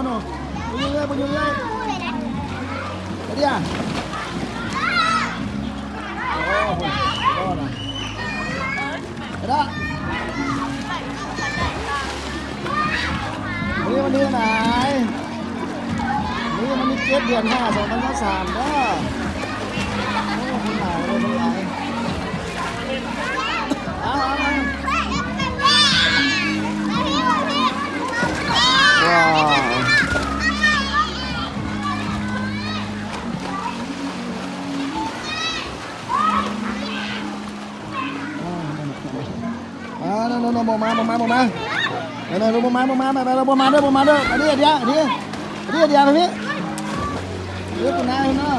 ບໍ່ຢູ່ເລີຍ ບໍ່ຢູ່ເລີຍ ໄປເດຍ ໂອ້ໂຫ ໄປເດຍ ມື້ນີ້ວັນທີເທົ່າໃດ? ມື້ນີ້ວັນທີເຈັດ ເດືອນຫ້າ ສອງພັນຊາວສາມເດີ ໂອ້ ຄົນຫຼາຍເດີ ຄົນຫຼາຍ ເອົາ ເອົາ ເອົາ ວ້າວ ອ່າ ໂນ ໂນ ໂນ ບໍ່ມາ ບໍ່ມາ ບໍ່ມາ ໂນ ໂນ ໂນ ບໍ່ມາ ບໍ່ມາ ໄປ ໄປ ບໍ່ມາເດີ ບໍ່ມາເດີ ອັນນີ້ ອັນນີ້ ອັນນີ້ ອັນນີ້ ອັນນີ້ ໄປພີ້ ເດີ ຄຸນນາຍ ເນາະ.